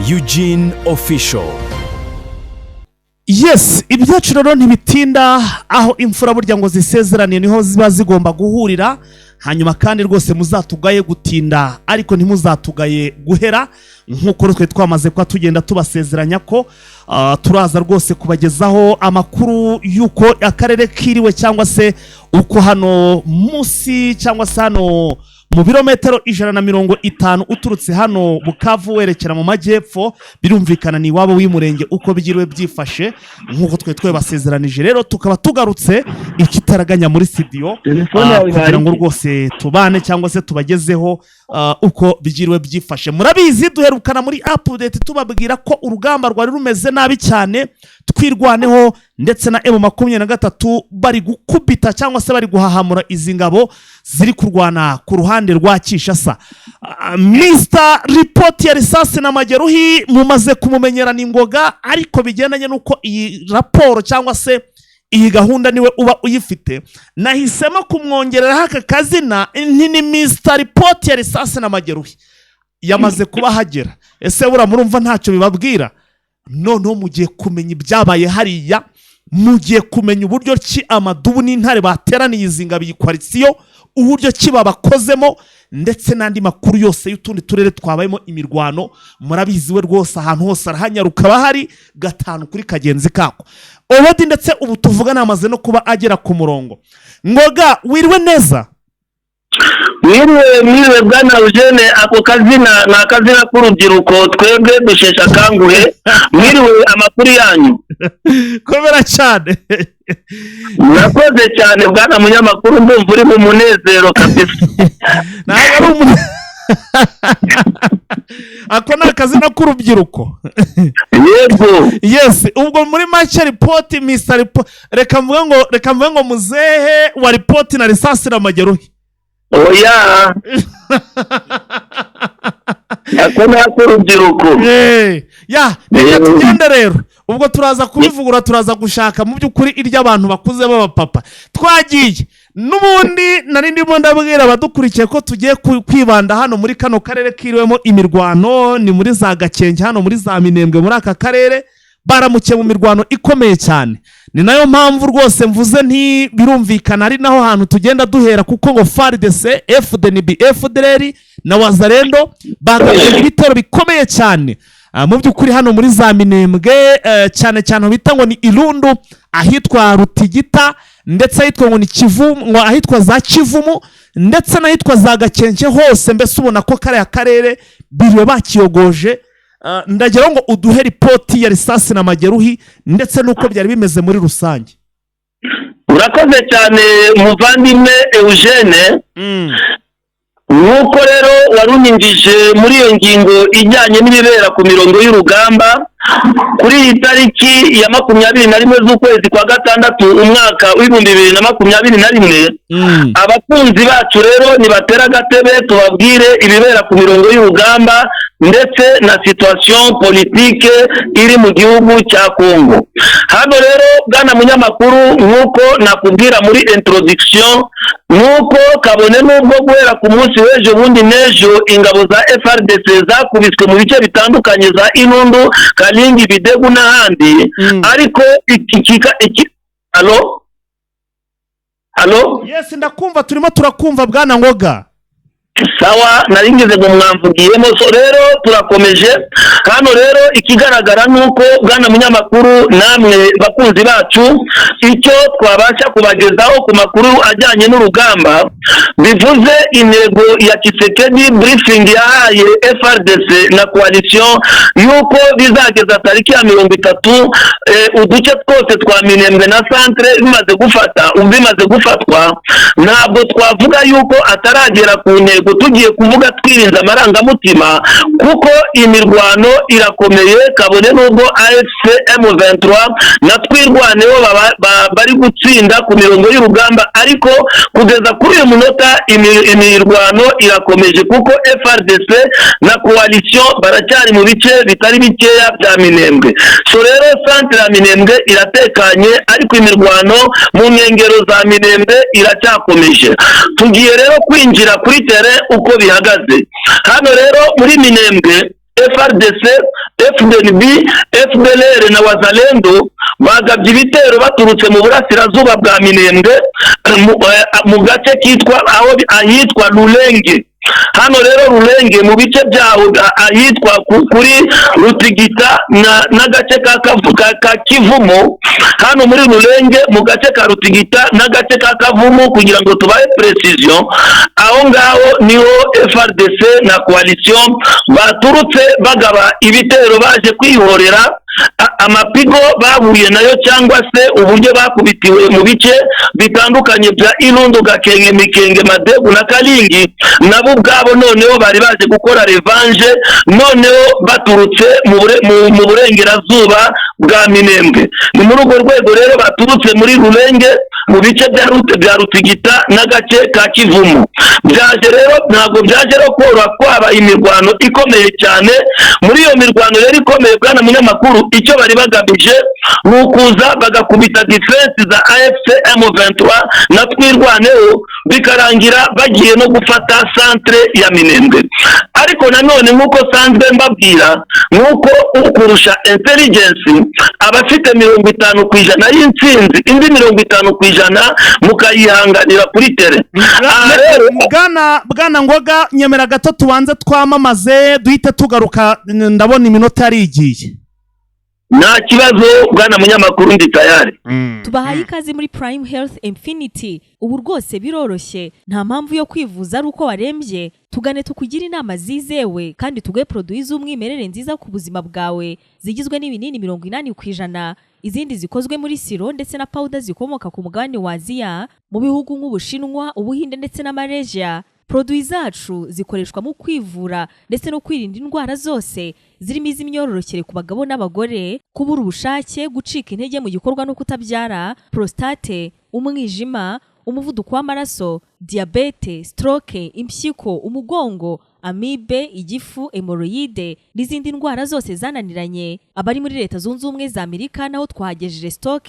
Eugene Official. Yes, ibyacu rero ntibitinda. Aho imfura burya ngo zisezeraniye niho ziba zigomba guhurira. Hanyuma kandi rwose muzatugaye gutinda, ariko ntimuzatugaye guhera, nk'uko twe twamaze kuba tugenda tubasezeranya ko turaza rwose kubagezaho amakuru y'uko akarere kiriwe, cyangwa se uko hano munsi, cyangwa se hano mu birometero 150 uturutse hano Bukavu werekera mu majyepfo, birumvikana ni iwabo w'umurenge, uko byiriwe byifashe nk'uko twe twabasezeranije. Rero tukaba tugarutse ikitaraganya muri studio Telefone yawe kugira ngo ibaye iki? rwose tubane cyangwa se tubagezeho uko byiriwe byifashe. Murabizi, duherukana muri update tubabwira ko urugamba rwari rumeze nabi cyane, Twirwaneho ndetse na M23 bari gukubita cyangwa se bari guhahamura izi ngabo ziri kurwana ku ruhande rwa Kinshasa. Mr Report ya risasi na mageruhi mumaze kumumenyera ni ngoga, ariko bigendanye n'uko iyi raporo cyangwa se iyi gahunda niwe uba uyifite, nahisemo kumwongereraho aka kazina nti ni Mr Report ya risasi na mageruhi. Yamaze kuba ahagera. Ese buriya murumva ntacyo bibabwira? Noneho mugiye kumenya ibyabaye hariya, mugiye kumenya uburyo ki amadubu n'intare bateraniye izi ngabo, iyi coalition, uburyo ki babakozemo, ndetse n'andi makuru yose y'utundi turere twabayemo imirwano. Murabizi, we rwose ahantu hose arahanyaruka, bahari gatanu kuri kagenzi kako already, ndetse ubu tuvugana amaze no kuba agera ku murongo. Ngoga, wiriwe neza? Mwiriwe, mwiriwe bwana Eugene. Ako kazina ni akazina k'urubyiruko, twebwe dusheshe akanguhe. Mwiriwe, amakuru yanyu? Komera cyane. Murakoze cyane bwana munyamakuru, ndumva uri mu munezero kabisa. Ntabwo ari umuntu, ako ni akazina k'urubyiruko. Yego. Yes, ubwo muri make ripoti, Mr Report, reka mvuge ngo muzehe wa ripoti na risasi na mageruhi. Oya, ako ni ak'urubyiruko. Ya, reka tugende rero. Ubwo turaza kubivugura, turaza gushaka mu by'ukuri iry'abantu bakuze b'abapapa. Twagiye n'ubundi, nari ndimo ndabwira abadukurikiye ko tugiye kwibanda hano muri kano karere kiriwemo imirwano, ni muri za Gakenke, hano muri za Minembwe. Muri aka karere baramukiye mu mirwano ikomeye cyane. Ni nayo mpamvu rwose mvuze nti birumvikana ari naho hantu tugenda duhera, kuko ngo FARDC, FDNB, FDLR na Wazalendo bagabye ibitero bikomeye cyane. Mu by'ukuri hano muri za Minembwe, cyane cyane bita ngo ni Irundu, ahitwa Rutigita, ndetse ahitwa ngo ni Kivumu, ngo ahitwa za Kivumu, ndetse n'ahitwa za Gakenke hose, mbese ubona ko kariya karere biriwe bakiyogoje. Ndagira ngo uduhe ripoti ya risasi na mageruhi ndetse n'uko byari bimeze muri rusange. Urakoze cyane muvandimwe Eugene. Nk'uko rero warunyingije muri iyo ngingo ijyanye n'ibibera ku mirongo y'urugamba, kuri iyi tariki ya 21 z'ukwezi kwa gatandatu umwaka w'2021, abakunzi bacu rero nibatera agatebe tubabwire ibibera ku mirongo y'urugamba ndetse na situation politique iri mu gihugu cya Congo. Hano rero bwana munyamakuru, nk'uko nakubwira muri introduction, nk'uko kabone n'ubwo guhera ku munsi w'ejo bundi n'ejo ingabo za FARDC zakubiswe mu bice bitandukanye za Inundu, Kalingi, Bidegu n'ahandi, ariko iki allo, allo? Yes, ndakumva, turimo turakumva bwana Ngoga. Sawa, nari ngeze ngo mwamvugiyemo. So rero turakomeje. Hano rero ikigaragara ni uko bwana munyamakuru, namwe bakunzi bacu, icyo twabasha kubagezaho ku makuru ajyanye n'urugamba, bivuze intego ya Tshisekedi, briefing yahaye FARDC na coalition yuko bizageza tariki ya 30 uduce twose twa Minembwe na centre bimaze gufatwa. Ntabwo twavuga yuko ataragera ku ntego, tugiye kuvuga twirinze amarangamutima, kuko imirwano irakomeye, kabone n'ubwo AFC M23 na Twirwaneho bari gutsinda ku mirongo y'urugamba, ariko kugeza kuri uyu munota imirwano irakomeje, kuko FARDC na coalition baracyari mu bice bitari bikeya bya Minembwe. So rero centre ya Minembwe iratekanye, ariko imirwano mu nkengero za Minembwe iracyakomeje. Tugiye rero kwinjira kuri terrain uko bihagaze hano rero muri Minembwe. FARDC, FDNB, FDLR na Wazalendo bagabye ibitero baturutse mu burasirazuba bwa Minembwe, mu gace kitwa aho ahitwa Rulenge. Hano rero Rulenge, mu bice byaho ahitwa kuri Rutigita n'agace ka Kivumu. Hano muri Rulenge, mu gace ka Rutigita n'agace ka Kavumu, kugira ngo tubahe précision, aho ngaho niho FARDC na coalition baturutse bagaba ibitero baje kwihorera amapigo bahuye nayo, cyangwa se uburyo bakubitiwe mu bice bitandukanye bya Irundu, Gakenke, Mikenge, Madegu na Kalingi. Nabo ubwabo noneho bari baje gukora revanche, noneho baturutse mu burengerazuba bwa Minembwe. Ni muri urwo rwego rero baturutse muri Rulenge, mu bice bya Rutigita n'agace ka Kivumu. Byaje rero, ntabwo byaje rero koroha, kwaba imirwano ikomeye cyane. Muri iyo mirwano rero ikomeye, bwana munyamakuru, icyo bari bagamije ni ukuza bagakubita défense za AFC M23 na Twirwaneho, bikarangira bagiye no gufata centre ya Minembwe. Ariko nanone, nk'uko sanzwe mbabwira, nk'uko ukurusha intelligence aba afite 50% y'intsinzi, indi 50% mukayihanganira kuri terrain. Aha rero Bwana Ngoga, nyemera gato tubanze twamamaze, duhite tugaruka. Ndabona iminota yarigiye. Nta kibazo, bwana munyamakuru, ndi tayari. Tubahaye ikaze muri Prime Health Infinity. Ubu rwose biroroshye, nta mpamvu yo kwivuza ari uko warembye. Tugane tukugire inama zizewe kandi tuguhe produits z'umwimerere nziza ku buzima bwawe, zigizwe n'ibinini 80%, izindi zikozwe muri sirop ndetse na powder zikomoka ku mugabane wa Aziya, mu bihugu nk'Ubushinwa, Ubuhinde ndetse na Malaysia. Produits zacu zikoreshwa mu kwivura ndetse no kwirinda indwara zose, zirimo iz'imyororokere ku bagabo n'abagore, kubura ubushake, gucika intege mu gikorwa no kutabyara, prostate, umwijima, umuvuduko w'amaraso, diyabete, stroke, impyiko, umugongo, amibe, igifu, hémorroïdes n'izindi ndwara zose zananiranye. Abari muri Leta Zunze Ubumwe za Amerika naho twahagejeje stock.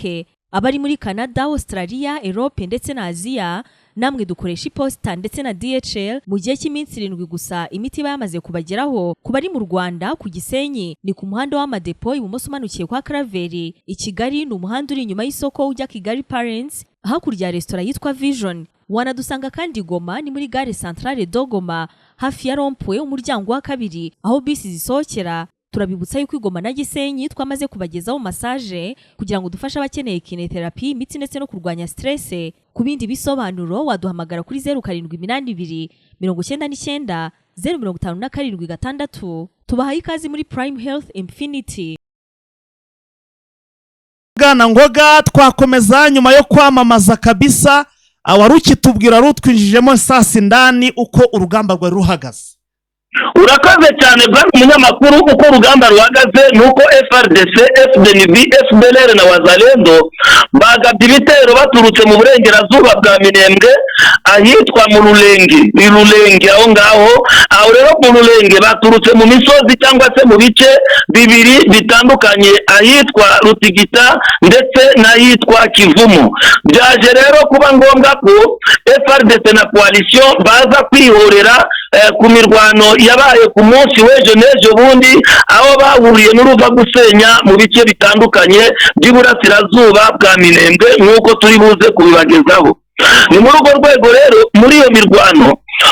Abari muri Canada, Australia, Europe ndetse na Aziya, namwe dukoresha iposita ndetse na DHL. Mu gihe cy'iminsi 7 gusa imiti iba yamaze kubageraho. Ku bari mu Rwanda, ku Gisenyi ni ku muhanda w'Amadepo, ibumoso umanukiye kwa Karaveri. I Kigali ni umuhanda uri inyuma y'isoko ujya Kigali Parents, hakurya ya resitora yitwa Vision. Wanadusanga kandi i Goma, ni muri gare Centrale de Goma, hafi ya rond-point, umuryango wa kabiri aho bisi zisohokera. Turabibutsa yuko i Goma na Gisenyi twamaze kubagezaho massage kugira ngo dufashe abakeneye kinésithérapie, imitsi ndetse no kurwanya stress. Ku bindi bisobanuro waduhamagara kuri 0782 99 0576. Tubahaye ikaze muri Prime Health Infinity. Bwana Ngoga, twakomeza nyuma yo kwamamaza kabisa. Wari ukitubwira, wari utwinjijemo sasi ndani uko urugamba rwari ruhagaze. Urakoze cyane, bwana umunyamakuru. Uko urugamba ruhagaze ni uko FARDC, FDNB, FDLR na Wazalendo bagabye ibitero baturutse mu burengerazuba bwa Minembwe, ahitwa mu Rulenge. Ni Rulenge aho ngaho. Aho rero mu Rulenge baturutse mu misozi cyangwa se mu bice bibiri bitandukanye, ahitwa Rutigita ndetse n'ahitwa Kivumu. Byaje rero kuba ngombwa ko FARDC na coalition baza kwihorera ku mirwano yabaye ku munsi w'ejo n'ejo bundi, aho bahuriye n'uruva gusenya mu bice bitandukanye by'iburasirazuba bwa Minembwe, nk'uko turi buze kubibagezaho. Ni muri urwo rwego rero, muri iyo mirwano,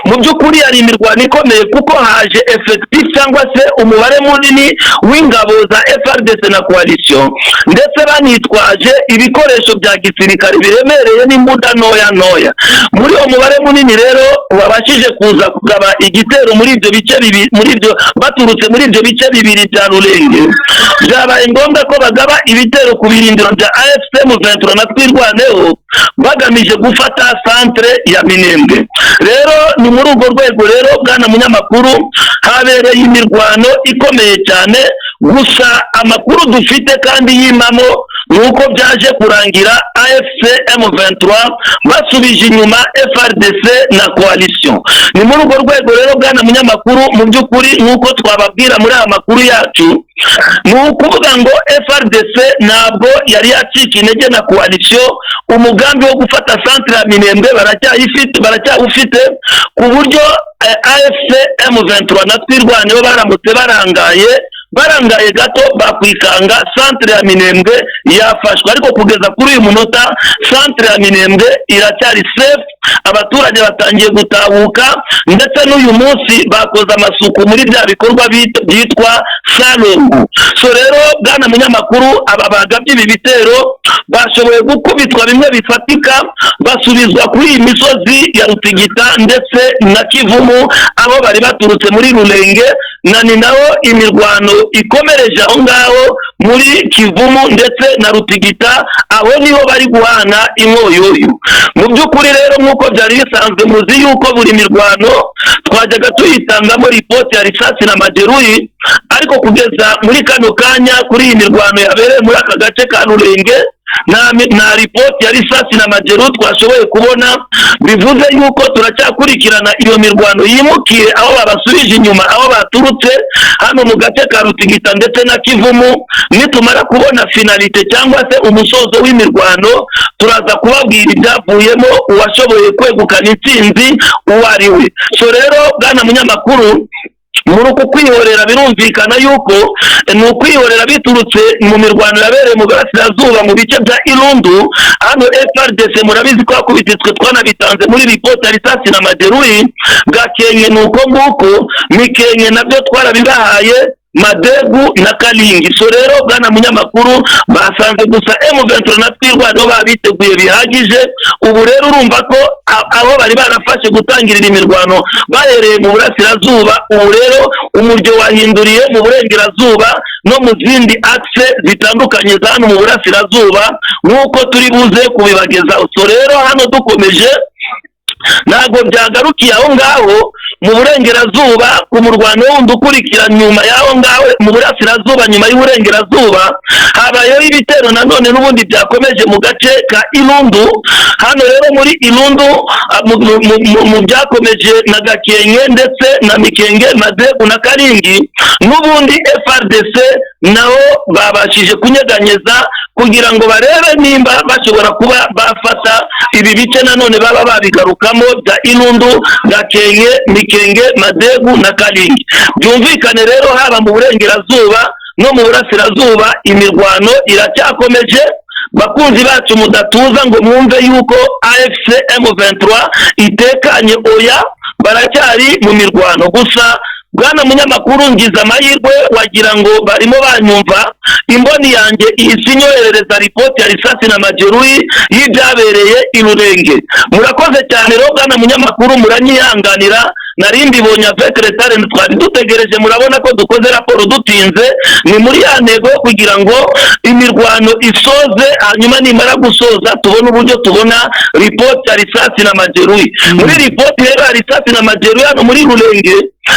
mu by'ukuri hari imirwano ikomeye, kuko haje effectif cyangwa se umubare munini w'ingabo za FARDC na coalition, ndetse banitwaje ibikoresho bya gisirikare biremereye n'imbunda ntoya ntoya. Muri uwo mubare munini rero wabashije kuza kugaba igitero muri ibyo bice bibiri, muri ibyo baturutse muri ibyo bice bibiri bya Rurenge, byabaye ngombwa ko bagaba ibitero ku birindiro bya AFC M23 na Twirwaneho, bagamije gufata centre ya Minembwe. Rero ni muri urwo rwego rero, bwana munyamakuru, habereye imirwano ikomeye cyane. Gusa amakuru dufite kandi y'impamo ni uko FARDC na coalition Ni uko byaje kurangira AFC M23 basubije inyuma FARDC na coalition. Ni muri urwo rwego rero, bwana munyamakuru, mu by'ukuri nk'uko twababwira muri aya makuru yacu, ni ukuvuga ngo FARDC ntabwo yari yacika intege na coalition. Umugambi wo gufata centre ya Minembwe baracyayifite, baracyawufite, ku buryo AFC M23 na Twirwaneho baramutse barangaye gato, bakwikanga centre ya Minembwe yafashwe. Ariko kugeza kuri uyu munota centre ya Minembwe iracyari safe. Abaturage batangiye gutahuka, ndetse n'uyu munsi bakoze amasuku muri bya bikorwa byitwa Salongo. So rero, bwana munyamakuru, aba bagabye ibi bitero bashoboye gukubitwa bimwe bifatika, basubizwa kuri iyi misozi ya Rutigita ndetse na Kivumu, aho bari baturutse muri Rulenge, na ni naho imirwano ikomereje aho ngaho muri Kivumu ndetse na Rutigita. Aho niho bari guhana inkoyoyo. Mu by'ukuri rero, nk'uko byari bisanzwe, muzi yuko buri mirwano twajyaga tuyitangamo ripoti ya risasi na majeruhi, ariko kugeza muri kano kanya, kuri iyi mirwano yabereye muri aka gace ka Rurenge, nta ripoti ya risasi na majeruhi twashoboye kubona. Bivuze yuko turacyakurikirana iyo mirwano yimukiye aho babasubije inyuma, aho baturutse hano mu gace ka Rutigita ndetse na Kivumu. Nitumara kubona finalité cyangwa se umusozo w'imirwano, turaza kubabwira ibyavuyemo, uwashoboye kwegukana intsinzi uwo ari we. So rero, bwana munyamakuru, muri uku kwihorera, birumvikana yuko ni ukwihorera biturutse mu mirwano yabereye mu burasirazuba, mu bice bya Irundu. Hano FARDC murabizi ko yakubititswe, twanabitanze muri ripoti ya risasi na majeruhi. Gakenke ni uko nguko, Mikenke nabyo twarabibahaye, Madegu na Kalingi. So rero, bwana munyamakuru, basanze gusa M23 na Twirwaneho babiteguye bihagije. Ubu rero urumva ko aho bari barafashe gutangirira imirwano bahereye mu burasirazuba, ubu rero umuryo wahinduriye mu burengerazuba no mu zindi axe zitandukanye za hano mu burasirazuba, nk'uko turi buze kubibagezaho. So rero hano dukomeje, ntabwo byagarukiye aho ngaho mu burengerazuba. Ku murwano wundi ukurikira nyuma y'aho ngaho mu burasirazuba, nyuma y'uburengerazuba, habayeho ibitero nanone n'ubundi byakomeje mu gace ka Irundu. Hano rero muri Irundu, mu byakomeje na Gakenke ndetse na Mikenge, Madegu na Karingi, n'ubundi FARDC naho babashije kunyeganyeza kugira ngo barebe nimba bashobora kuba bafata ibi bice nanone baba babigarukamo bya Irundu, Gakenke, Mikenge, Madegu na Karingi. Byumvikane rero, haba mu burengerazuba no mu burasirazuba imirwano iracyakomeje. Bakunzi bacu, mudatuza ngo mwumve yuko AFC M23 itekanye. Oya, baracyari mu mirwano. Gusa bwana munyamakuru, ngize amahirwe wagira ngo barimo banyumva, imboni yanjye ihise inyoherereza ripoti ya risasi na majeruhi y'ibyabereye i Rurenge. Murakoze cyane rero, bwana munyamakuru, muranyihanganira nari mbibonye avec retard. Twari dutegereje, murabona ko dukoze raporo dutinze. Ni muri ya ntego yo kugira ngo imirwano isoze, hanyuma nimara gusoza tubone uburyo tubona ripoti ya risasi na majeruhi. Muri ripoti rero ya risasi na majeruhi hano muri Rurenge,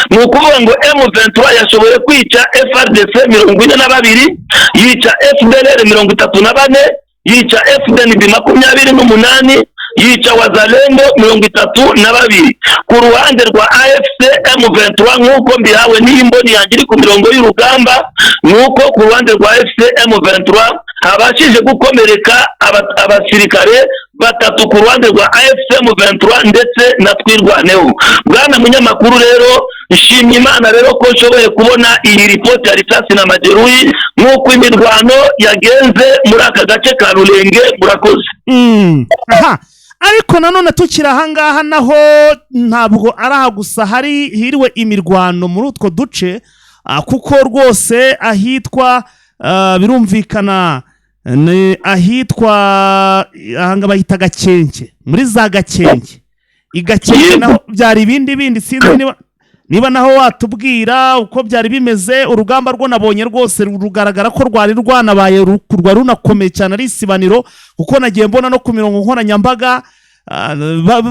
ni ukuvuga ngo M23 yashoboye kwica FARDC 42, yica FDLR 34, yica FDNB 28, yica Wazalendo 32. Ku ruhande rwa AFC M23, nk'uko mbihawe n'imboni yanjye iri ku mirongo y'urugamba, ni uko ku ruhande rwa AFC M23 habashije gukomereka abasirikare batatu ku ruhande rwa AFC M23 ndetse na Twirwaneho. Bwana munyamakuru rero, nshimye Imana rero ko nshoboye kubona iyi ripoti ya risasi na majeruhi, nk'uko imirwano yagenze muri aka gace ka Rurenge. Murakoze. Aha, ariko nanone tukiri ahangaha, naho ntabwo ari aha gusa hari hiriwe imirwano muri utwo duce, kuko rwose ahitwa, birumvikana ni ahitwa ahanga bahita Gakenke, muri za Gakenke, i Gakenke naho byari ibindi bindi. Sinzi niba naho watubwira uko byari bimeze. Urugamba rwo nabonye rwose rugaragara ko rwari rwanabaye rwari runakomeye cyane, ari isibaniro, kuko nagiye mbona no ku mirongo nkoranyambaga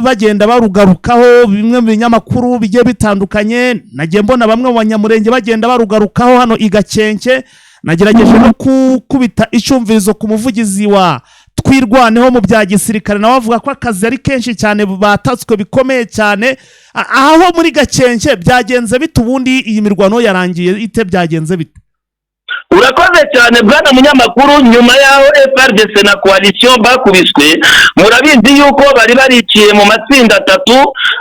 bagenda barugarukaho, bimwe mu binyamakuru bigiye bitandukanye. Nagiye mbona bamwe mu banyamurenge bagenda barugarukaho hano i Gakenke. Nagerageje no gukubita icyumvirizo ku muvugizi wa Twirwaneho mu bya gisirikare, nawe avuga ko akazi ari kenshi cyane, batatswe bikomeye cyane. Aho muri Gakenke byagenze bite? Ubundi iyi mirwano yarangiye ite? Byagenze bite? Urakoze cyane, bwana munyamakuru. Nyuma y'aho FARDC na coalition bakubiswe, murabizi yuko bari bariciye mu matsinda atatu,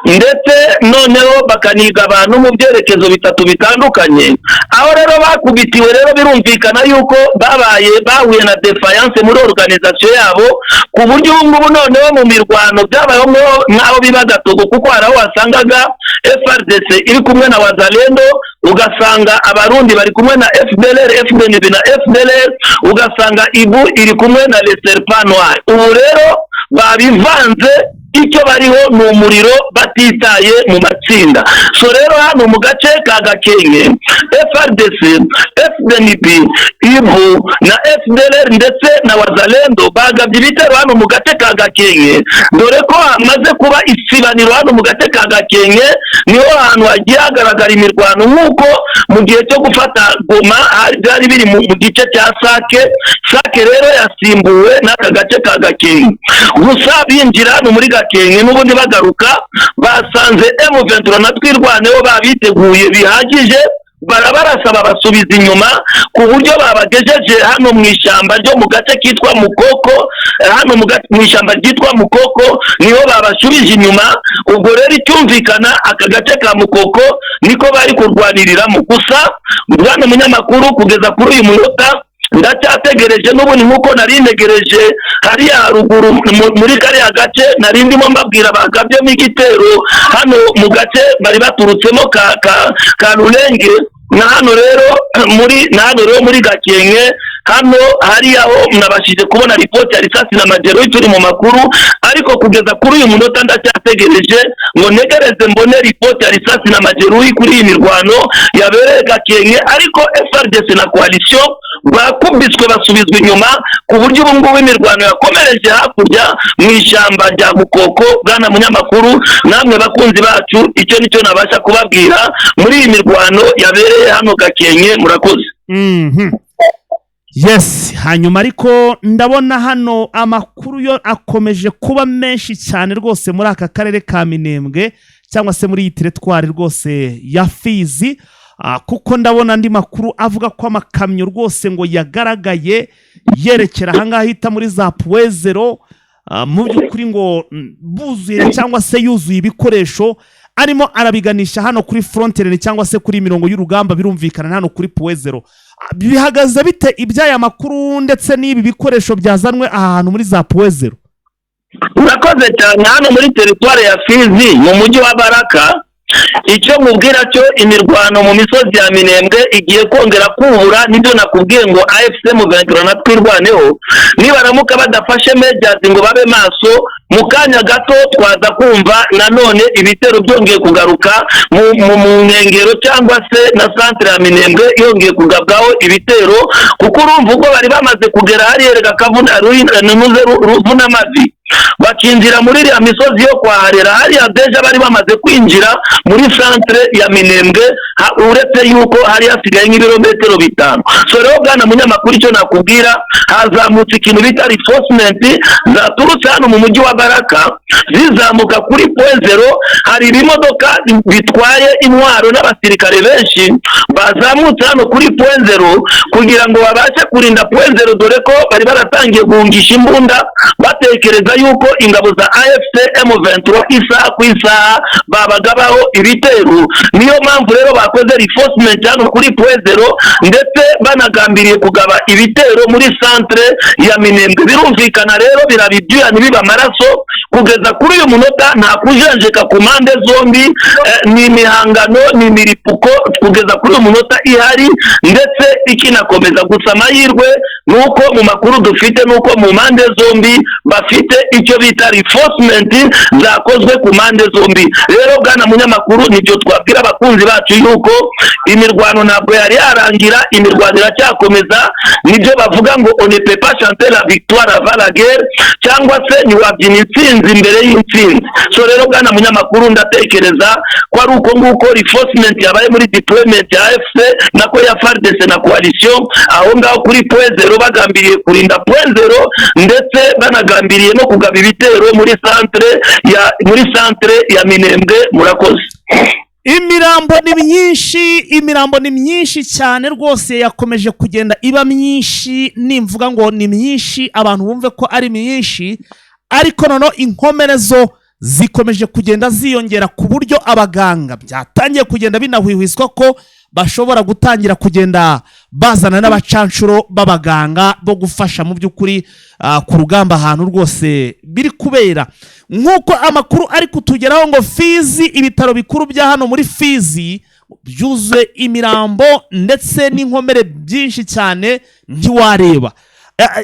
ndetse noneho bakaniga abantu mu byerekezo bitatu bitandukanye. Aho rero bakubitiwe rero, birumvikana yuko babaye bahuye na défaillance muri organisation yabo, ku buryo ubu ngubu noneho mu mirwano byabayeho nk'aho biba gatogo, kuko hari aho wasangaga FARDC iri kumwe na Wazalendo, ugasanga Abarundi bari kumwe na FDLR, FDNB na FDLR, ugasanga Ibu iri kumwe na Les Serpents Noirs. Ubu rero babivanze, icyo bariho ni umuriro batitaye mu matsinda. So rero hano mu gace ka Gakenke, FARDC, FDNB, Ibu na FDLR ndetse na Wazalendo bagabye ibitero hano mu gace ka Gakenke, dore ko hamaze kuba isibaniro. Hano mu gace ka Gakenke niho hantu hagiye hagaragara imirwano, nk'uko mu gihe cyo gufata Goma byari biri mu gice cya Sake. Sake rero yasimbuwe n'aka gace ka Gakenke. Gusa binjira hano muri Gakenke n'ubundi bagaruka, basanze M23 na Twirwaneho babiteguye bihagije, barabarasa babasubiza inyuma, ku buryo babagejeje hano mu ishyamba ryo mu gace kitwa Mukoko. Hano mu ishyamba ryitwa Mukoko niho babasubije inyuma. Ubwo rero icyumvikana, aka gace ka Mukoko niko bari kurwaniriramo. Gusa bwana munyamakuru, kugeza kuri uyu munota ndacyategereje n'ubundi nk'uko nari ntegereje hariya haruguru muri kariya gace nari ndimo mbabwira bagabyemo igitero, hano mu gace bari baturutsemo ka Rurenge. Na hano rero muri Gakenke, hano hariya ho nabashije kubona ripoti ya risasi na majeruhi, turi mu makuru, ariko kugeza kuri uyu munota ndacyategereje ngo ntegereze mbone ripoti ya risasi na majeruhi kuri iyi mirwano yabereye Gakenke. Ariko FARDC na coalition bakubiswe basubizwa inyuma, ku buryo ubu ngubu imirwano yakomereje hakurya mu ishyamba rya Mukoko. Bwana munyamakuru, namwe bakunzi bacu, icyo nicyo nabasha kubabwira muri iyi mirwano yabereye hano Gakenke. Murakoze. Yes, hanyuma ariko ndabona hano amakuru yo akomeje kuba menshi cyane rwose muri aka karere ka Minembwe, cyangwa se muri iyi teritwari rwose ya Fizi, kuko ndabona andi makuru avuga ko amakamyo rwose ngo yagaragaye yerekera ahangaha hita muri za Puwezero, mu by'ukuri ngo buzuye cyangwa se yuzuye ibikoresho, arimo arabiganisha hano kuri frontière cyangwa se kuri mirongo y'urugamba, birumvikana hano kuri Puwezero. Bihagaze bite iby'aya makuru ndetse n'ibi bikoresho byazanwe aha hantu muri za Puwezero? Urakoze cyane. Hano muri teritwari ya Fizi, mu mujyi wa Baraka, icyo mubwira cyo, imirwano mu misozi ya Minembwe igiye kongera kubura. Nibyo nakubwiye ngo AFC M23 na Twirwaneho nibaramuka badafashe measures ngo babe maso, mu kanya gato twaza kumva nanone ibitero byongeye kugaruka mu nkengero cyangwa se na centre ya Minembwe yongeye kugabwaho ibitero, kuko urumva ubwo bari bamaze kugera hariya erega kavuna nuze Ruvunamavi, bakinjira muri iriya misozi yo kwa Harera hariya, déjà bari bamaze kwinjira muri centre ya Minembwe, uretse yuko hari hasigaye nk'ibirometero 5. So rero bwana munyamakuru, icyo nakubwira, hazamutse ikintu bita reinforcement zaturutse hano mu mujyi wa Baraka zizamuka kuri Point Zéro. Hari ibimodoka bitwaye intwaro n'abasirikare benshi bazamutse hano kuri Point Zéro kugira ngo babashe kurinda Point Zéro, dore ko bari baratangiye guhungisha imbunda, batekereza yuko ingabo za AFC M23 isaha ku isaha babagabaho ibitero. Niyo mpamvu rero bakoze reinforcement hano kuri Point Zéro, ndetse banagambiriye kugaba ibitero muri centre ya Minembwe. Birumvikana rero biraba ibyuya ntibibe amaraso. Kugeza kuri uyu munota nta kujenjeka ku mpande zombi, ni imihangano, ni imiripuko kugeza kuri uyu munota ihari ndetse ikinakomeza. Gusa amahirwe ni uko mu makuru dufite ni uko mu mpande zombi bafite Icyo bita reinforcement zakozwe ku mpande zombi. Rero bwana munyamakuru, nibyo twabwira abakunzi bacu, yuko imirwano ntabwo yari yarangira, imirwano iracyakomeza. Nibyo bavuga ngo "On ne peut pas chanter la victoire avant la guerre", cyangwa se ntiwabyina intsinzi imbere y'intsinzi. So rero bwana munyamakuru, ndatekereza ko ari uko nguko reinforcement yabaye muri deployment ya AFC, nako ya FARDC na coalition, aho ngaho kuri Point Zéro, bagambiriye kurinda Point Zéro, ndetse banagambiriye no kugaba ibitero muri centre ya Minembwe. Murakoze. Imirambo ni myinshi, imirambo ni myinshi cyane rwose, yakomeje kugenda iba myinshi. Nimvuga ngo ni myinshi, abantu bumve ko ari myinshi, ariko noneho inkomere zo zikomeje kugenda ziyongera, ku buryo abaganga byatangiye kugenda binahwihwiswa ko bashobora gutangira kugenda bazana n'abacanshuro b'abaganga bo gufasha mu by'ukuri ku rugamba, ahantu rwose biri kubera. Nk'uko amakuru ari kutugeraho, ngo Fizi, ibitaro bikuru bya hano muri Fizi byuzuye imirambo ndetse n'inkomere byinshi cyane, ntiwareba.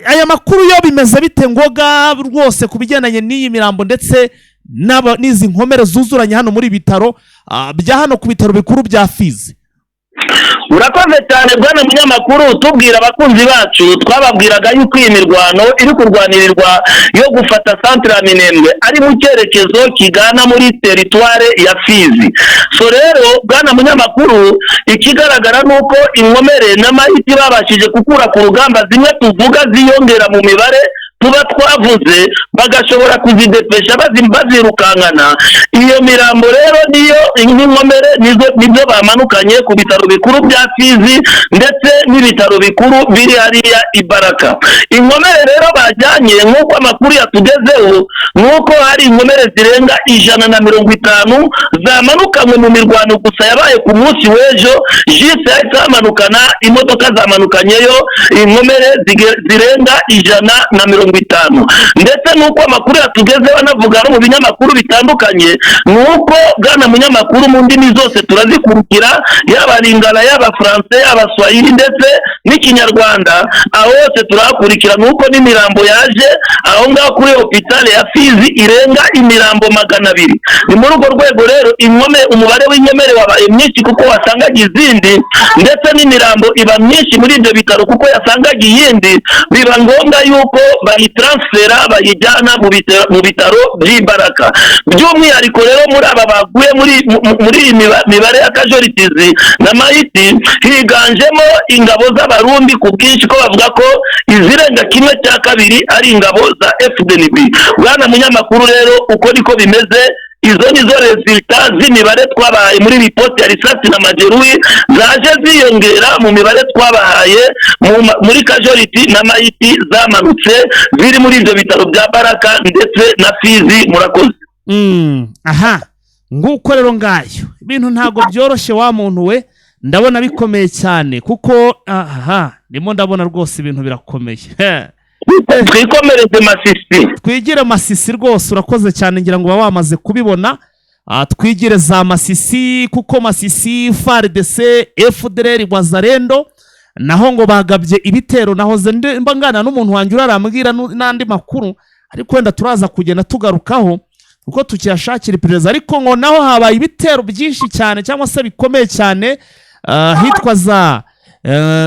Aya makuru yo bimeze bite, Ngoga, rwose ku bigendanye n'iyi mirambo ndetse n'izi nkomere zuzuranye hano muri bitaro bya hano ku bitaro bikuru bya Fizi? Urakoze cyane bwana munyamakuru. Tubwira abakunzi bacu, twababwiraga yuko iyi mirwano iri kurwanirirwa yo gufata centre ya Minembwe ari mu cyerekezo kigana muri territoire ya Fizi. So rero bwana munyamakuru, ikigaragara ni uko inkomere n'amahiti babashije gukura ku rugamba, zimwe tuvuga ziyongera mu mibare tuba twavuze, bagashobora kuzidepesha bazirukankana. Iyo mirambo rero niyo n'inkomere nizo nibyo bamanukanye ku bitaro bikuru bya Fizi ndetse n'ibitaro bikuru biri hariya i Baraka. Inkomere rero bajyanye, nk'uko amakuru yatugezeho, ni uko hari inkomere zirenga 150 zamanukanywe mu mirwano gusa yabaye ku munsi w'ejo. Jise yahise hamanukana imodoka zamanukanyeyo inkomere zirenga 150. Ndetse n'uko amakuru yatugezeho, anavuga no mu binyamakuru bitandukanye, ni uko bwana munyamakuru, mu ndimi zose turazikurikira, yaba Lingala, yaba Français, yaba Swahili ndetse n'Ikinyarwanda, aho hose turahakurikira, ni uko n'imirambo yaje aho ngaho kuri hôpital ya Fizi irenga imirambo 200. Ni muri urwo rwego rero umubare w'inkomere wabaye mwinshi, kuko wasangaga izindi, ndetse n'imirambo iba myinshi muri ibyo bitaro kuko yasangaga iyindi, biba ngombwa yuko bayitaransfera, bayijyana mu bitaro by'i Baraka. By'umwihariko rero, muri aba baguye muri iyi mibare ya casualties na mayiti, higanjemo ingabo z'Abarundi ku bwinshi, ko bavuga ko izirenga kimwe cya kabiri ari ingabo za FDNB. Bwana munyamakuru, rero uko niko bimeze. Izo nizo résultats z'imibare twabahaye muri ripoti ya risasi na majeruhi, zaje ziyongera mu mibare twabahaye muri casualty na mayiti zamanutse ziri muri ibyo bitaro bya Baraka ndetse na Fizi. Murakoze. Aha nguko rero ngayo, ibintu ntabwo byoroshye wa muntu we, ndabona bikomeye cyane, kuko aha ndimo ndabona rwose ibintu birakomeye. He. Twikomereze Masisi. Twigire Masisi rwose, urakoze cyane, ngira ngo uba wamaze kubibona. Twigire za Masisi, kuko Masisi FARDC, FDLR, Wazalendo naho ngo bagabye ibitero. Nahoze mba nganira n'umuntu wanjye urarambwira n'andi makuru, ariko wenda turaza kugenda tugarukaho kuko tukiyashakira iperereza, ariko ngo naho habaye ibitero byinshi cyane cyangwa se bikomeye cyane, ahitwa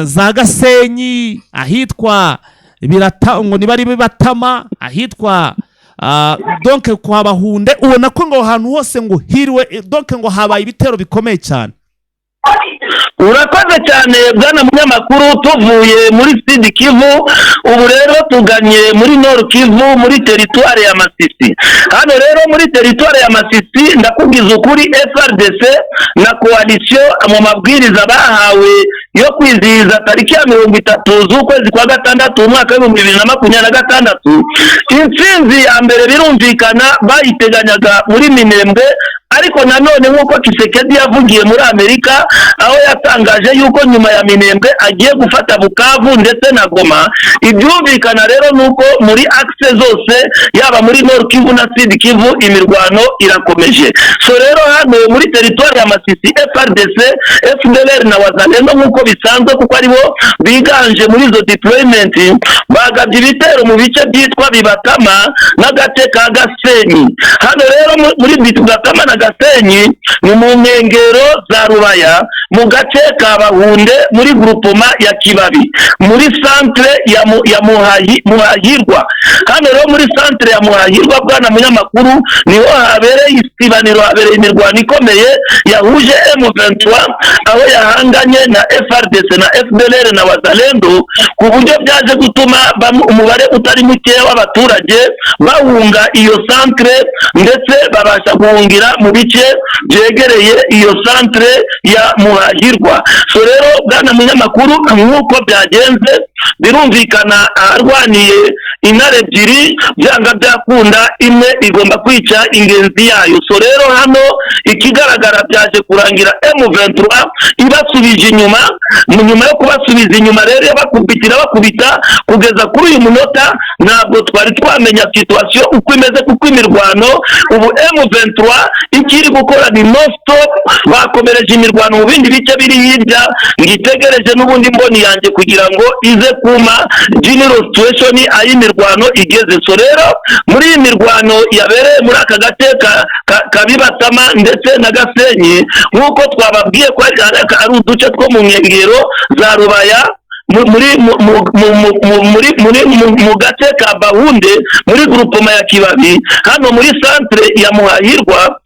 za Gasenyi, ahitwa Birata, ngo niba ari Bibatama, ahitwa donc kwa Bahunde. Ubona ko ngo aho hantu hose ngo hiriwe, donc ngo habaye ibitero bikomeye cyane. Urakoze cyane bwana munyamakuru. Tuvuye muri Sud Kivu, ubu rero tuganye muri Nord Kivu, muri territoire ya Masisi. Hano rero muri territoire ya Masisi, ndakubwiza ukuri, FARDC na coalition, mu mabwiriza bahawe yo kwizihiza tariki ya 30 z'ukwezi kwa gatandatu umwaka w'2026, intsinzi ya mbere birumvikana bayiteganyaga muri Minembwe. Ariko nanone, nk'uko Tshisekedi yavugiye muri Amerika, aho yatangaje yuko nyuma ya Minembwe agiye gufata Bukavu ndetse na Goma, ibyumvikana rero ni uko muri axe zose, yaba muri Nord Kivu na Sud Kivu, imirwano irakomeje. So rero hano muri territoire ya Masisi, FARDC, FDLR na Wazalendo, nk'uko bisanzwe, kuko aribo biganje muri izo deployment, Bagabye ibitero mu bice byitwa Bibatama n'agace ka Gasenyi. Hano rero muri Bibatama na Gasenyi ni mu nkengero za Rubaya, mu gace ka Bahunde, muri groupement ya Kibabi, muri centre ya Muhahirwa. Hano rero muri centre ya Muhahirwa, bwana munyamakuru, niho habereye isibaniro, habereye imirwano ikomeye yahuje M23 aho yahanganye na FARDC na FDLR na Wazalendo, ku buryo byaje gutuma umubare utari mukeya w'abaturage bahunga iyo centre, ndetse babasha guhungira mu bice byegereye iyo centre ya Muhahirwa. So rero, bwana munyamakuru, nk'uko byagenze, birumvikana aharwaniye intare ebyiri, byanga byakunda imwe igomba kwica ingenzi yayo. So rero hano ikigaragara, byaje kurangira M23 ibasubije inyuma. Mu nyuma yo kubasubiza inyuma rero, bakubitira bakubita kugeza kuri uyu munota, ntabwo twari twamenya situation uko imeze, kuko imirwano ubu M23 ikiri gukora ni non stop. Bakomereje imirwano mu bindi bice biri hirya. Ngitegereje n'ubundi mboni yanjye kugira ngo ize kuma general situation aho imirwano igeze. So rero muri iyi mirwano yabereye muri aka gace ka Bibatama ndetse na Gasenyi, nk'uko twababwiye ko ari uduce two mu nkengero za Rubaya, muri mu- mu- mu- mu- mu- muri muri mu- mu gace ka Bahunde, muri groupement ya Kibabi, hano muri centre ya Muhahirwa.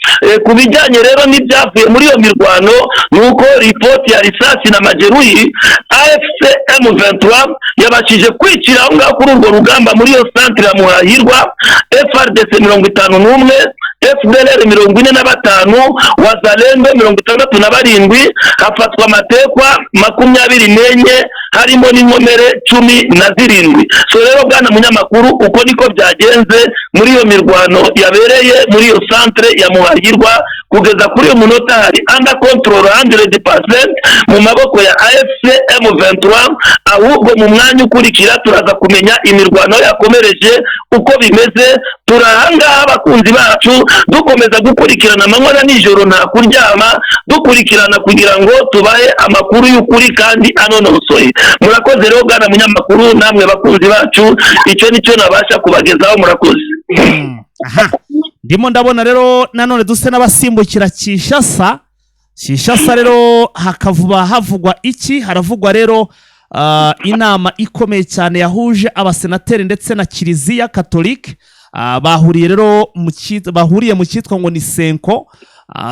Ku bijyanye rero n'ibyavuye muri iyo mirwano, ni uko ripoti ya risasi na majeruhi, AFC M23 yabashije kwicira aho ngaho kuri urwo rugamba muri iyo centre ya Muhahirwa FARDC 51, FDLR 45, Wazalendo 67, hafatwa amatekwa 24, harimo n'inkomere 17. So rero, bwana munyamakuru, uko niko byagenze muri iyo mirwano yabereye muri iyo centre ya Muhahirwa. Kugeza kuri uyu munota hari under control 100% mu maboko ya AFC M23. Ahubwo mu mwanya ukurikira turaza kumenya imirwano yakomereje uko bimeze. Turahangaha, abakunzi bacu, dukomeza gukurikirana amanywa na nijoro, nta kuryama, dukurikirana kugira ngo tubahe amakuru y'ukuri kandi anonosoye. Murakoze rero, bwana munyamakuru, namwe bakunzi bacu, icyo nicyo nabasha kubagezaho. Murakoze. Aha ndimo ndabona rero nanone duse n'abasimbukira Kinshasa. Kinshasa rero hakavuba havugwa iki? Haravugwa rero inama ikomeye cyane yahuje abasenateri ndetse na Kiliziya Katolike. Bahuriye rero bahuriye mu cyitwa ngo ni CENCO.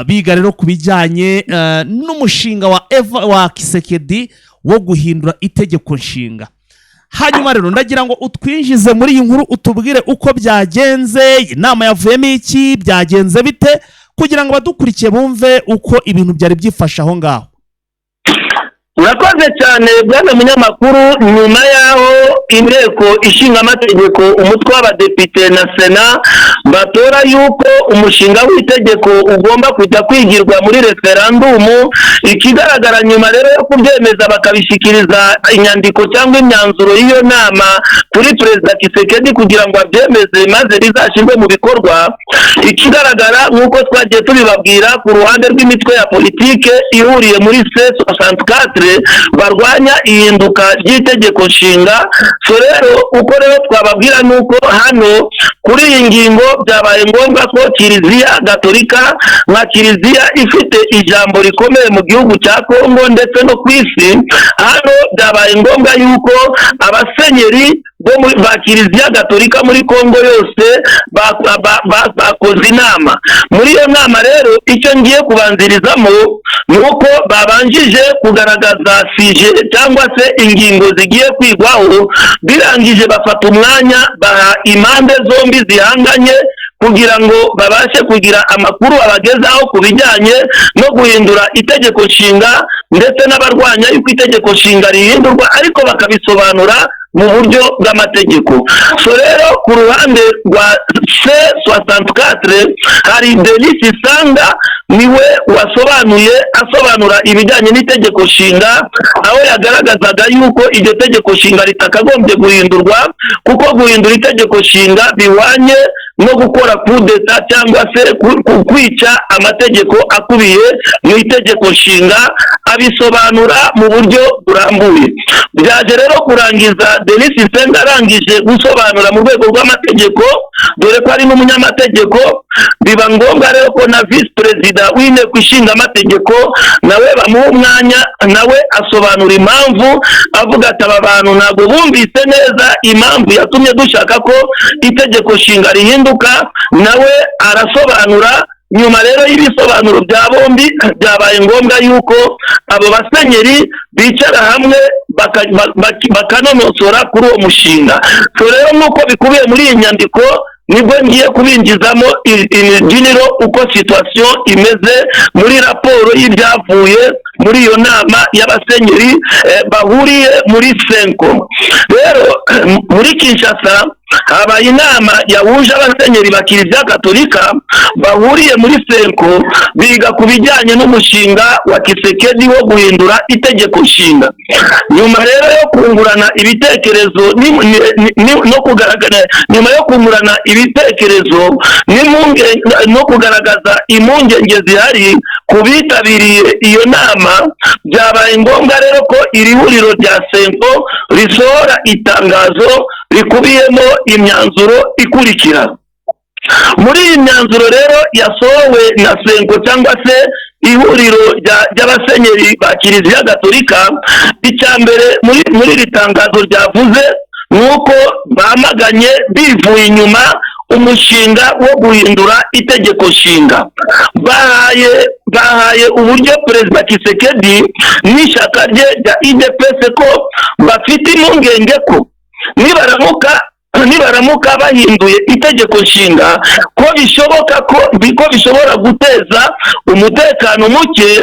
Biga rero ku bijyanye n'umushinga wa Eva wa Tshisekedi wo guhindura itegeko nshinga. Hanyuma rero ndagira ngo utwinjize muri iyi nkuru, utubwire uko byagenze, inama yavuyemo iki, byagenze bite, kugira ngo abadukurikiye bumve uko ibintu byari byifashe aho ngaho. Urakoze cyane, bwana munyamakuru. Nyuma y'aho Inteko Ishinga Amategeko, umutwe w'Abadepite na Sena, batora yuko umushinga w'itegeko ugomba kujya kwigirwa muri referandumu, ikigaragara nyuma rero yo kubyemeza bakabishyikiriza inyandiko cyangwa imyanzuro y'iyo nama kuri Perezida Tshisekedi kugira ngo abyemeze maze bizashyirwe mu bikorwa, ikigaragara nk'uko twagiye tubibabwira, ku ruhande rw'imitwe ya politike ihuriye muri C64 barwanya ihinduka ry'itegeko nshinga. So rero uko rero twababwira ni uko hano kuri iyi ngingo byabaye ngombwa ko Kiliziya Gatolika, nka kiliziya ifite ijambo rikomeye mu gihugu cya Kongo ndetse no ku isi, hano byabaye ngombwa yuko abasenyeri bo ba Kiliziya Gatolika muri Kongo yose bakoze inama. Muri iyo nama rero, icyo ngiye kubanzirizamo ni uko babanjije kugaragaza sujet cyangwa se ingingo zigiye kwigwaho. Birangije bafata umwanya baha impande zombi zihanganye kugira ngo babashe kugira amakuru babagezaho ku bijyanye no guhindura itegeko nshinga, ndetse n'abarwanya yuko itegeko nshinga rihindurwa, ariko bakabisobanura mu buryo bw'amategeko. So rero ku ruhande rwa C64 hari Denis Sanga, niwe wasobanuye, asobanura ibijyanye n'itegeko nshinga, aho yagaragazaga yuko iryo tegeko nshinga ritakagombye guhindurwa, kuko guhindura itegeko nshinga bihwanye No gukora kudeta cyangwa se kwica amategeko akubiye mu itegeko nshinga, abisobanura mu buryo burambuye. Byaje rero kurangiza Denis Nsenga arangije gusobanura mu rwego rw'amategeko, dore ko ari n'umunyamategeko. Biba ngombwa rero ko na visi perezida w'Inteko Ishinga Amategeko nawe bamuha umwanya, nawe asobanura impamvu, avuga ati: "Aba bantu ntabwo bumvise neza impamvu yatumye dushaka ko itegeko nshinga rihinduka." Nawe arasobanura. Nyuma rero y'ibisobanuro bya bombi, byabaye ngombwa yuko abo basenyeri bicara hamwe bakanonosora kuri uwo mushinga. So rero, nk'uko bikubiye muri iyi nyandiko, nibwo ngiye kubinjizamo imbyiniro uko situation imeze muri raporo y'ibyavuye muri iyo nama y'abasenyeri bahuriye muri CENCO. Rero muri Kinshasa habaye inama yahuje abasenyeri ba Kiliziya Gatolika bahuriye muri CENCO, biga ku bijyanye n'umushinga wa Tshisekedi wo guhindura itegeko nshinga. Nyuma rero yo kungurana ibitekerezo no kugaragara, nyuma yo kungurana ibitekerezo no kugaragaza impungenge zihari ku bitabiriye iyo nama, byabaye ngombwa rero ko iri huriro rya CENCO risohora itangazo rikubiyemo imyanzuro ikurikira. Muri iyi myanzuro rero yasohowe na CENCO cyangwa se ihuriro ry'abasenyeri ba Kiliziya Gatolika, icya mbere muri iri tangazo ryavuze ni uko bamaganye bivuye inyuma umushinga wo guhindura itegeko nshinga. Bahaye uburyo Perezida Tshisekedi n'ishyaka rye rya UDPS ko bafite impungenge ko nibaramuka bahinduye itegeko nshinga, ko bishoboka ko bishobora guteza umutekano muke,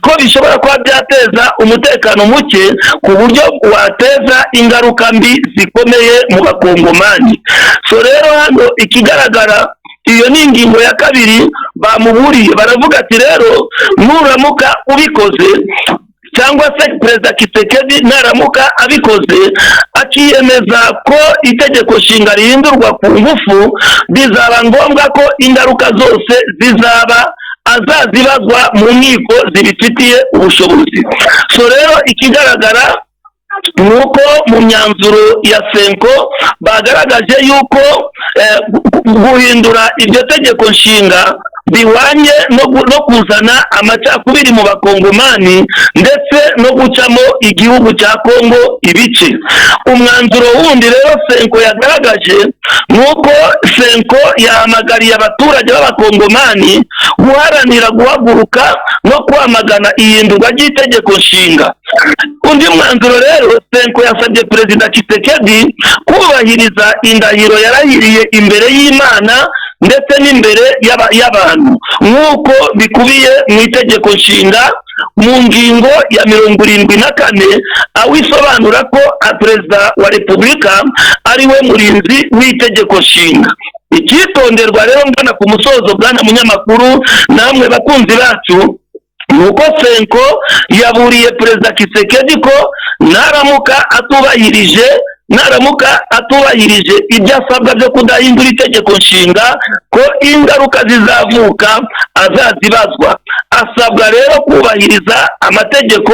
ko bishobora kuba byateza umutekano muke ku buryo wateza ingaruka mbi zikomeye mu Bakongomani. So rero hano ikigaragara, iyo ni ingingo ya kabiri bamuburiye. Baravuga ati: "Rero nuramuka ubikoze, cyangwa se Perezida Tshisekedi naramuka abikoze, akiyemeza ko itegeko nshinga rihindurwa ku ngufu, bizaba ngombwa ko ingaruka zose zizaba azazibazwa mu nkiko zibifitiye ubushobozi." So rero ikigaragara ni uko mu myanzuro ya CENCO bagaragaje yuko guhindura iryo tegeko nshinga bihwanye no kuzana amacakubiri mu Bakongomani ndetse no gucamo igihugu cya Kongo ibice. Umwanzuro wundi rero CENCO yagaragaje ni uko CENCO yahamagariye abaturage b'Abakongomani guharanira guhaguruka no kwamagana ihindurwa ry'itegeko nshinga. Undi mwanzuro rero, CENCO yasabye Perezida Tshisekedi kubahiriza indahiro yarahiriye imbere y'Imana ndetse n'imbere y'abantu, nk'uko bikubiye mu itegeko nshinga mu ngingo ya 74, aho isobanura ko Perezida wa Repubulika ari we murinzi w'itegeko nshinga. Icyitonderwa rero, ngana ku musozo, bwana munyamakuru, namwe bakunzi bacu, ni uko CENCO yaburiye Perezida Tshisekedi ko naramuka atubahirije ibyo asabwa byo kudahindura itegeko nshinga, ko ingaruka zizavuka azazibazwa. Asabwa rero kubahiriza amategeko,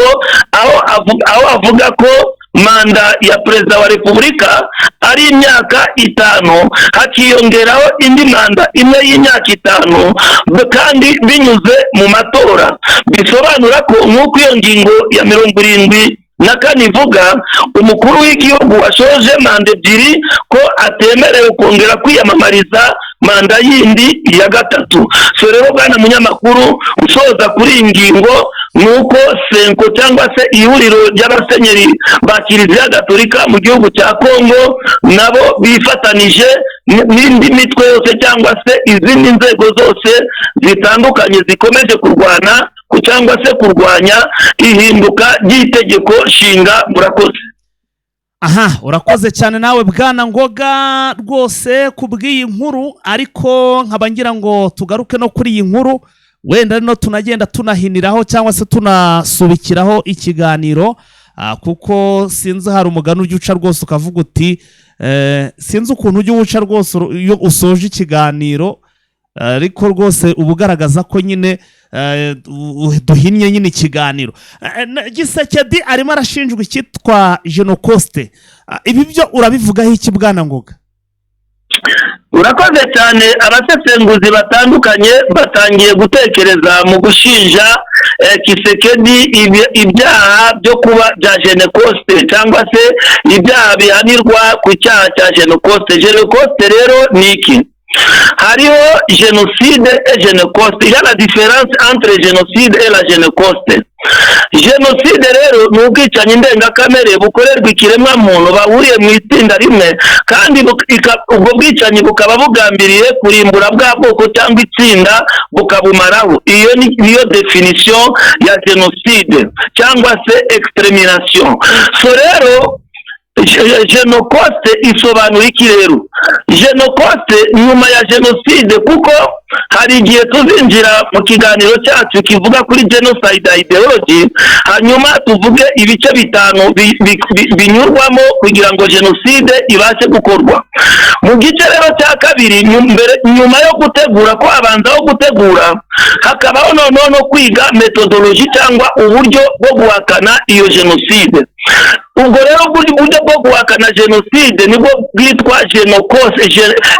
aho avuga ko manda ya Perezida wa Repubulika ari imyaka 5, hakiyongeraho indi manda imwe y'imyaka 5, kandi binyuze mu matora. Bisobanura ko nk'uko iyo ngingo ya 74 ivuga, umukuru w'igihugu washoje manda ebyiri ko atemerewe kongera kwiyamamariza manda yindi ya gatatu. So rero, bwana munyamakuru, usoza kuri iyi ngingo ni uko CENCO cyangwa se ihuriro ry'abasenyeri ba Kiliziya Gatolika mu gihugu cya Kongo nabo bifatanije n'indi mitwe yose cyangwa se izindi nzego zose zitandukanye zikomeje kurwana cyangwa se kurwanya ihinduka ry'itegeko nshinga. Murakoze. Aha, urakoze cyane nawe, bwana Ngoga, rwose ku bw'iyi nkuru. Ariko nkaba ngira ngo tugaruke no kuri iyi nkuru, wenda no tunagenda tunahiniraho cyangwa se tunasubikiraho ikiganiro, kuko sinzi, hari umugani ujya uca rwose ukavuga uti Sinzi ukuntu ujya uwuca rwose iyo usoje ikiganiro, ariko rwose uba ugaragaza ko nyine duhinnye nyine ikiganiro. Tshisekedi arimo arashinjwa icyitwa Genocost. Ibi byo urabivugaho iki, bwana Ngoga? Urakoze cyane. Abasesenguzi batandukanye batangiye gutekereza mu gushinja Tshisekedi ibyaha byo kuba bya Genocost, cyangwa se ibyaha bihanirwa ku cyaha cya Genocost. Genocost rero ni iki? Hariho génocide et Genocost. Il y a la différence entre génocide et la Genocost. Jenoside rero ni ubwicanyi ndengakamere bukorerwa ikiremwamuntu bahuriye mu itsinda rimwe, kandi ubwo bwicanyi bukaba bugambiriye kurimbura bwa bwoko cyangwa itsinda, bukabumaraho. Iyo niyo définition ya jenoside cyangwa se extermination. So rero Genocost isobanura iki rero? Genocost nyuma ya jenoside, kuko hari igihe tuzinjira mu kiganiro cyacu kivuga kuri genocide ideology, hanyuma tuvuge ibice bitanu binyurwamo kugira ngo jenoside ibashe gukorwa. Mu gice rero cya kabiri, mbere, nyuma yo gutegura, ko habanzaho gutegura, hakabaho noneho no kwiga méthodologie cyangwa uburyo bwo guhakana iyo jenoside. Ubwo rero uburyo bwo guhakana jenoside nibwo bwitwa Genocost.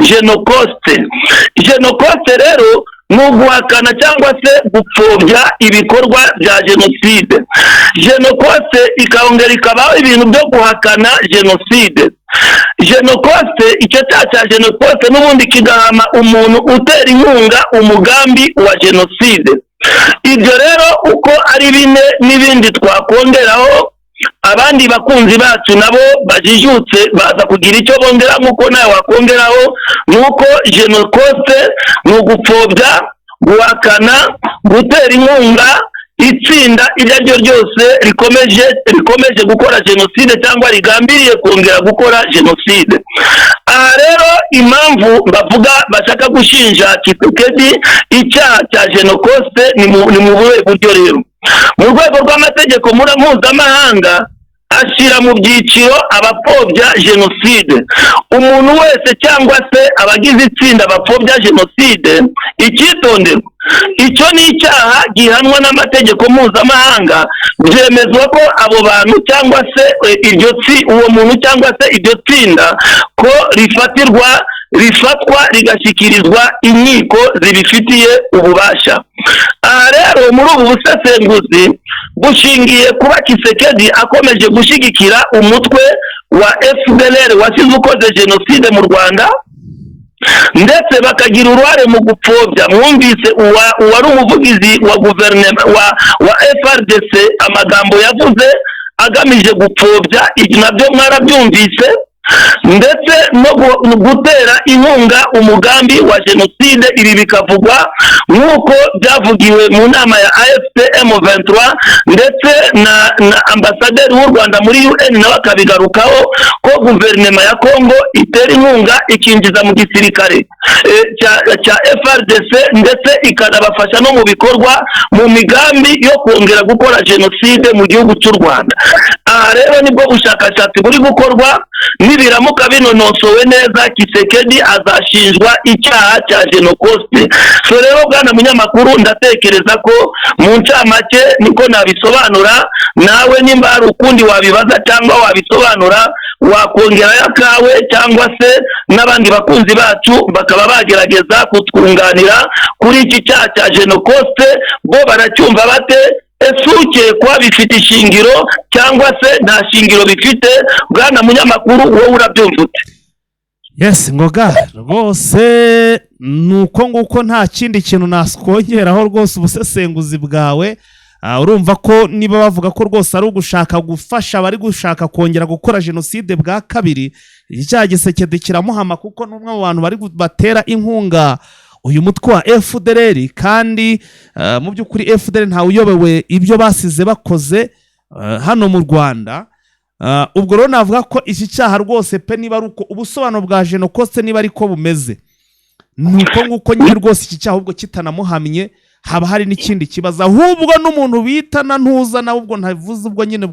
Genocost, Genocost rero ni uguhakana cyangwa se gupfobya ibikorwa bya jenoside. Genocost ikongera ikabaho ibintu byo guhakana jenoside. Genocost, icyo cyaha cya Genocost n'ubundi kigahama umuntu utera inkunga umugambi wa jenoside. Ibyo rero uko ari bine n'ibindi twakongeraho, abandi bakunzi bacu nabo bajijutse baza kugira icyo bongera nk'uko nawe wakongeraho, ni uko Genocost ni ugupfobya, guhakana, gutera inkunga itsinda iryo ari ryo ryose rikomeje gukora jenoside cyangwa rigambiriye kongera gukora jenoside. Aha rero impamvu bavuga bashaka gushinja Tshisekedi icyaha cya Genocost ni mu buhe buryo rero? Mu rwego rw'amategeko mpuzamahanga ashyira mu byiciro abapfobya jenoside. Umuntu wese cyangwa se abagize itsinda bapfobya jenoside, icyitonderwa, icyo ni icyaha gihanwa n'amategeko mpuzamahanga. Byemezwa ko abo bantu cyangwa se iryo tsi uwo muntu cyangwa se iryo tsinda ko rifatwa rigashyikirizwa inkiko zibifitiye ububasha. Aha rero muri ubu busesenguzi bushingiye kuba Tshisekedi akomeje gushyigikira umutwe wa FDLR wasize ukoze jenoside mu Rwanda, ndetse bakagira uruhare mu gupfobya. Mwumvise uwari umuvugizi wa guverinoma wa FARDC, amagambo yavuze agamije gupfobya, ibyo nabyo mwarabyumvise, ndetse no gutera inkunga umugambi wa jenoside. Ibi bikavugwa nk'uko byavugiwe mu nama ya AFC M23, ndetse na ambasaderi w'u Rwanda muri UN nawe akabigarukaho ko guverinoma ya Congo itera inkunga, ikinjiza mu gisirikare cya FARDC, ndetse ikanabafasha no mu bikorwa, mu migambi yo kongera gukora jenoside mu gihugu cy'u Rwanda. Aha rero nibwo bushakashatsi buri gukorwa. Nibiramuka binonosowe neza, Tshisekedi azashinjwa icyaha cya Genocost. So rero bwana munyamakuru, ndatekereza ko mu ncamake niko nabisobanura. Nawe nimba hari ukundi wabibaza cyangwa wabisobanura, wakongerayo akawe, cyangwa se n'abandi bakunzi bacu bakaba bagerageza kutwunganira kuri iki cyaha cya Genocost. Bo baracyumva bate? Ese ukekwa bifite ishingiro cyangwa se nta shingiro bifite? Bwana munyamakuru, wowe urabyumva ute? Yes, Ngoga, rwose ni uko nguko, nta kindi kintu nakongeraho rwose. Ubusesenguzi bwawe, urumva ko niba bavuga ko rwose ari ugushaka gufasha abari gushaka kongera gukora jenoside bwa kabiri, iki cyaha Tshisekedi kiramuhama, kuko ni umwe mu bantu bari batera inkunga uyu mutwe wa FDLR. Kandi mu by'ukuri FDLR ntawe uyobewe ibyo basize bakoze hano mu Rwanda. Ubwo rero navuga ko iki cyaha rwose pe, niba ari uko ubusobanuro bwa Genocost niba ariko bumeze, ni uko nguko nyine rwose iki cyaha ahubwo kitanamuhamye haba hari n'ikindi kibazo. Ahubwo n'umuntu bita na ntuza nawe, ubwo ntavuze, ubwo nyine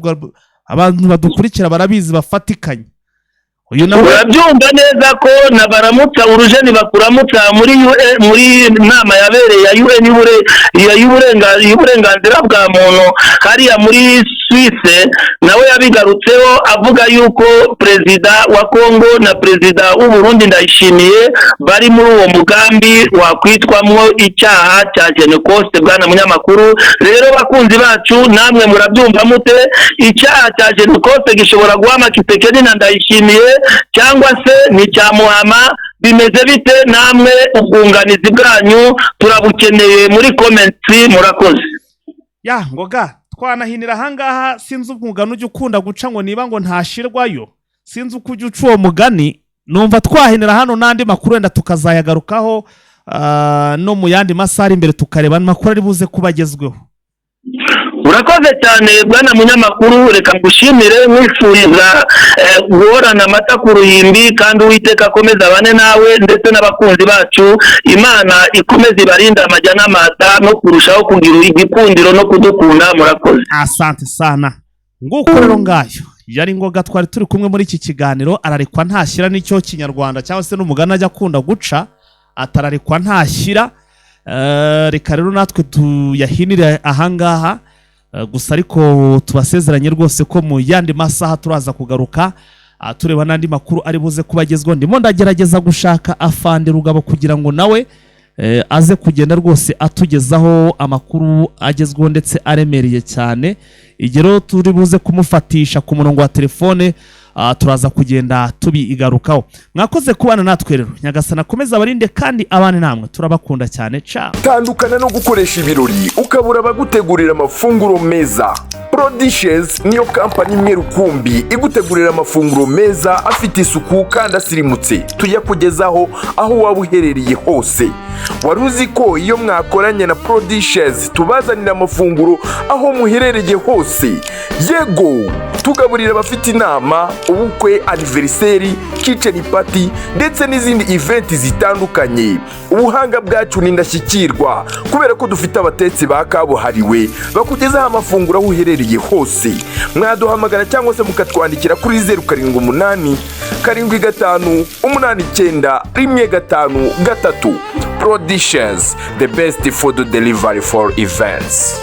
abantu badukurikira barabizi, bafatikanye. Uyu nawe Urabyumva neza ko na baramutsa urujeni bakuramutsa muri UN, muri nama yabereye ya UN y'uburenganzira bwa muntu hariya muri Suisse, nawe yabigarutseho avuga yuko perezida wa Congo na perezida w'u Burundi Ndayishimiye bari muri uwo mugambi wakwitwamwo icyaha cya Genocost. Bwana munyamakuru rero, bakunzi bacu, namwe murabyumva mute? Icyaha cya Genocost gishobora guhama Tshisekedi na Ndayishimiye cyangwa se ni cya muhama? Bimeze bite? Namwe ubwunganizi bwanyu turabukeneye muri comments. Murakoze. Ya Ngoga, twanahinira ahangaha. Sinzi umugani ujya ukunda guca ngo niba ngo ntashirwayo, sinzi uko ujya uca uwo mugani. Numva twahinira hano, n'andi makuru wenda tukazayagarukaho no mu yandi masaha ari imbere, tukareba amakuru ari buze kuba agezweho. Urakoze cyane, bwana munyamakuru. Reka ngushimire, nkwifuriza guhorana amata ku ruhimbi, kandi Uwiteka akomeze abane nawe ndetse n'abakunzi bacu. Imana ikomeze ibarinde amajya n'amata no kurushaho kugira igikundiro no kudukunda. Murakoze. Asante sana. Nguko rero, ngayo yari Ngoga twari turi kumwe muri iki kiganiro. Ararikwa ntashyira, n'icyo Kinyarwanda cyangwa se n'umugani ajya akunda guca, atararikwa ntashyira. Reka rero natwe tuyahinire ahangaha. Gusa ariko tubasezeranye rwose ko mu yandi masaha turaza kugaruka tureba n'andi makuru ari buze kuba agezweho. Ndimo ndagerageza gushaka afande Rugabo kugira ngo nawe aze kugenda rwose atugezaho amakuru agezweho ndetse aremereye cyane. Igihe rero turi buze kumufatisha ku murongo wa telefone, turaza kugenda tubigarukaho. Mwakoze kubana natwe rero. Nyagasana akomeze abarinde kandi abane namwe. Turabakunda cyane. Ciao. Tandukana no gukoresha ibirori ukabura abagutegurira amafunguro meza. Prodishes niyo kampani imwe rukumbi igutegurira amafunguro meza, afite isuku kandi asirimutse. Tuyakugezaho aho waba uherereye hose. Wari uzi ko iyo mwakoranye na Prodishes tubazanira amafunguro aho muherereye hose? Yego, tugaburira abafite inama, ubukwe, anniversary, kitchen party ndetse n'izindi event zitandukanye. Ubuhanga bwacu ni indashyikirwa kubera ko dufite abatetsi ba kabuhariwe bakugezaho amafunguro aho uherereye hose. Mwaduhamagara cyangwa se mukatwandikira kuri 0787589153. Prodishes, the best food delivery for events.